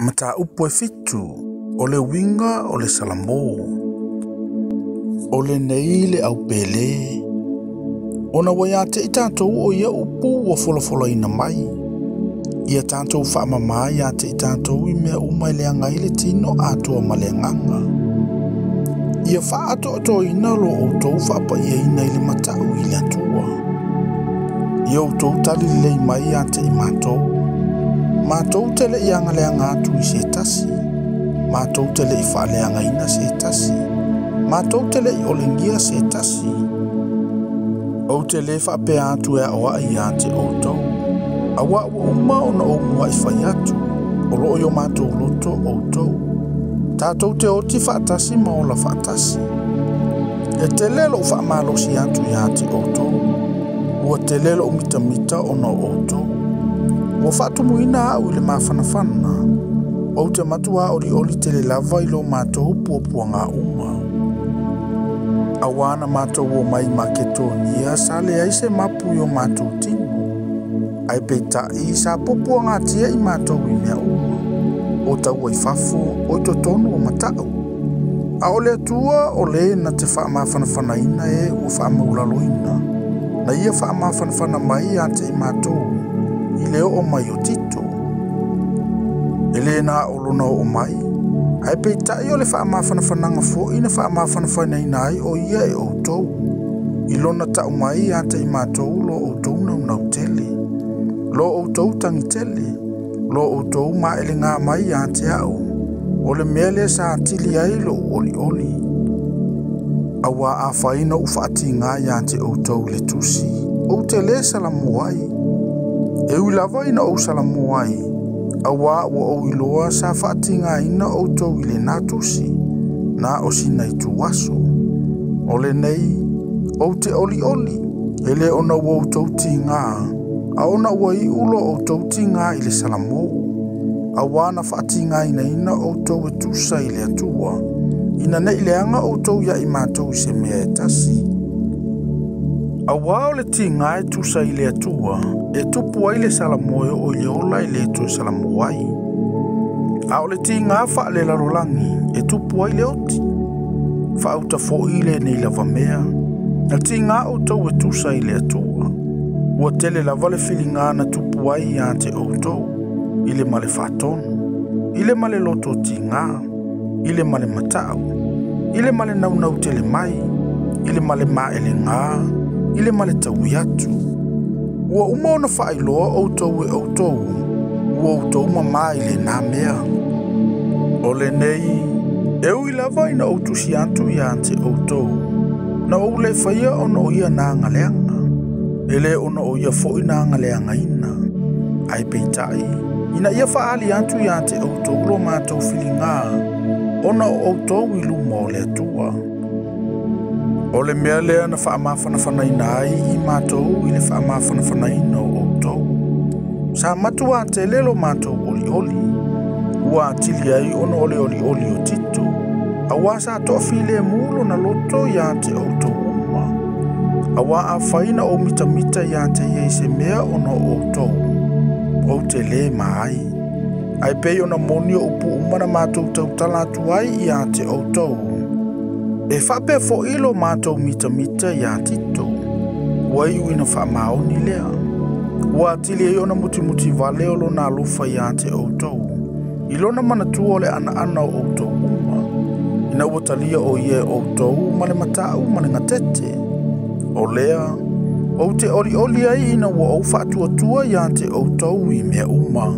Mataupu e 7, o le uiga o le Salamo. O lenei le aupele, ona ua ia te i tatou o ia upu ua folafolaina mai. Ia tatou faamama ia te i tatou i mea uma e leaga ai le tino atoa ma le agaga. Ia faaatoatoina lo outou faapaiaina i le matau i le Atua. Ia outou tali lelei mai ia te i matou. Matou te le i agaleaga atu i se tasi. Matou te le i faaleagaina se tasi. Matou te le i olengia se tasi. Ou te le faapea atu e aoai ia te outou. Auā ua uma ona ou muai fai atu, o loo i o matou loto outou. Tatou te oti faatasi ma ola faatasi. E tele lou faamalosi atu ia te outou. Ua tele lou mitamita ona o outou. Ua faatumuina au i le mafanafana. Ou te matua olioli tele lava i lo matou puapuaga uma. Auā na matou o mai Maketonia sa leai se mapu i o matou tino. Ae peitai sa puapuagatia i matou i mea uma. O taua i fafo, o i totonu o matau. A o le Atua o le na te faamafanafanaina e ua faamaulaloina. Na ia faamafanafana mai ia te i matou i le oo mai o Tito. E le na o lona oo mai, ae peitai o le faamafanafanaga foi na faamafanafanaina ai o ia e outou. I lona tau mai ia te i matou lo outou naunau tele, lo outou tagi tele, lo outou maelega mai ia te au, o le mea lea sa atili ai lou olioli. Auā afai na ou faatiga ia te outou i le tusi, ou te le salamo ai. E ui lava ina ou salamo ai, auā ua ou iloa sa faatigaina outou i lena tusi, na o sina ituaso. O lenei, ou te olioli, e le ona ua outou tiga, a ona ua iu lo outou tiga i le salamo. Auā na faatigainaina outou e tusa i le Atua, ina nei leaga outou ia i matou i se mea e tasi. Auā o le tiga e tusa i le Atua, e tupu ai le salamo e oo i le ola e le toe salamo ai. A o le tiga faalelalolagi, e tupu ai le oti. Faauta foi lenei lava mea, na tiga outou e tusa i le Atua. Ua tele lava le filiga na tupu ai ia te outou, i le ma le faatonu, i le ma le loto tiga, i le ma le matau, i le ma le naunau tele mai, i le ma le maelega, i le ma le taui atu. Ua uma ona faailoa outou e outou, ua outou mamā i lena mea. O lenei, e ui lava ina ou tusi atu ia te outou, na ou le faia ona o ia na agaleaga, e le ona o ia foi na agaleagaina. Ae peitai, ina ia faaali atu ia te outou lo matou filiga, ona o outou i luma o le Atua. O le mea lea na faamafanafanaina ai i matou i le faamafanafanaina o outou. Sa matua tele lo matou olioli, ua atili ai ona o le olioli o Tito, auā sa toafilemu lona loto ia te outou uma. Auā afai na ou mitamita ia te ia i se mea ona o outou, ou te le ma ai. Ae pei ona moni o upu uma na matou tautala atu ai ia te outou. E faapea foi lo matou mitamita ia Tito, ua iu ina faamaoni lea. Ua atili ai ona mutimuti vale o lona alofa ia te outou, i lona manatua o le anaana o outou uma, ina ua talia o ia e outou ma le matau ma le gatete. O lea, ou te olioli ai ina ua ou faatuatua ia te outou i mea uma.